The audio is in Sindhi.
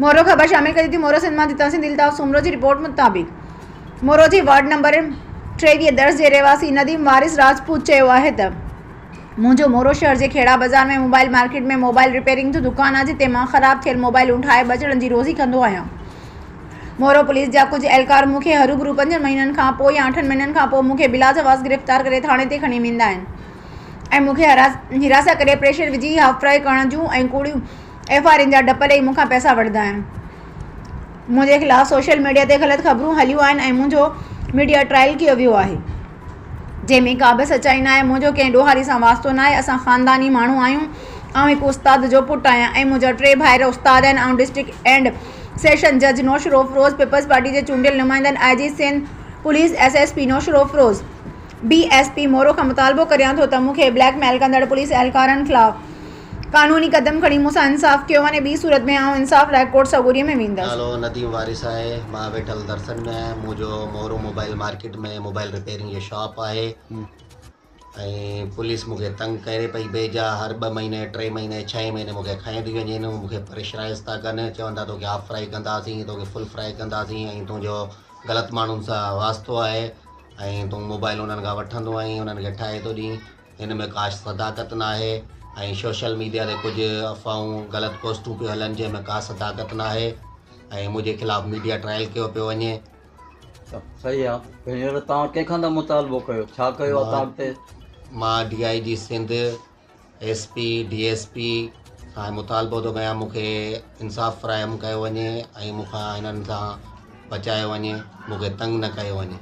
مورو خبر شامل ڪجي ٿي مورو سنڌ مان جتان سنڌ الطاف سومرو جي رپورٽ مطابق مورو جي وارڊ نمبر 23 درس جي رهواسي نديم وارث راجپوت چيو آهي ته منهنجو مورو شهر جي کيڙا بازار ۾ موبائل مارڪيٽ ۾ موبائل رپيئرنگ جو دڪان آهي جتي مان خراب ٿيل موبائلون ٺاهي ٻچڙن جي روزي ڪندو آهيان مورو پوليس جا ڪجهه اهلڪار مون کي هروڀرو پنجن مهينن کان پوء يا اٺن مهينن کان پوء مون کي بلاجواز گرفتار ڪري ٿاڻي تي کڻي ويندا آهن ۽ مون کي هراسان ڪري پريشر وجهي هاف فرائي ڪرڻ جون ۽ ڪوڙيون ايف I آرن جا ڊپ ڏئي مون کان پئسا وٺندا آهن. منهنجي خلاف سوشل ميڊيا تي غلط خبرون هليون آهن ۽ منهنجو ميڊيا ٽرائل ڪيو ويو آهي جنهن ۾ ڪابه سچائي ناهي منهنجو ڪنهن ڏوهاري سان واسطو ناهي اسان خانداني ماڻهو آهيون آئون هڪ استاد جو پٽ آهيان ۽ منهنجا ٽي ڀائر استاد آهن آئون ڊسٽرڪٽ اينڊ سيشن جج نوشهروفروز پيپلز پارٽي جي چونڊيل نمائندن I G Sindh police S S P Naushahro Feroze D S P Moro کان مطالبو ڪريان ٿو ته مون کي بليڪ ميل ڪندڙ پوليس اهلڪارن خلاف قانوني قدم کڻي مون سان انصاف ڪيو وڃي ٻي صورت ۾ آئون انصاف لاء ڪورٽ سڳوري ۾ ويندس. نالو نديم وارث آهي مان ويٺل درسن ۾ آهيان منهنجو Moro mobile market ۾ mobile repairing جو شاپ آهي ۽ پوليس مون کي تنگ ڪري پئي بيجا هر ٻه مهيني ٽي مهيني ڇهين مهيني مون کي کڻي ٿي وڃن مون کي پريشرائز ٿا ڪن چون ٿا توکي هاف فرائي ڪنداسين توکي فل فرائي ڪنداسين ۽ تنهنجو غلط ماڻهن سان واسطو آهي ۽ تون موبائل انهن کان وٺندو آهين انهن کي ٺاهي ٿو ڏين هن ۾ ڪا صداقت ناهي ۽ سوشل ميڊيا تي ڪجهه افواهون غلط پوسٽون پيون هلن جنهن ۾ ڪا صداقت ناهي ۽ منهنجي خلاف ميڊيا ٽرائل ڪيو پيو وڃي. صحيح آ هينئر توهان ڪنهن کان ٿا مطالبو ڪيو ڇا ڪيو آ توهان اڳتي. مان D I G Sindh S P D S P کان مطالبو ٿو ڪيان مون کي انصاف فراهم ڪيو وڃي ۽ مون کان هنن سان بچايو وڃي مون کي تنگ نه ڪيو وڃي.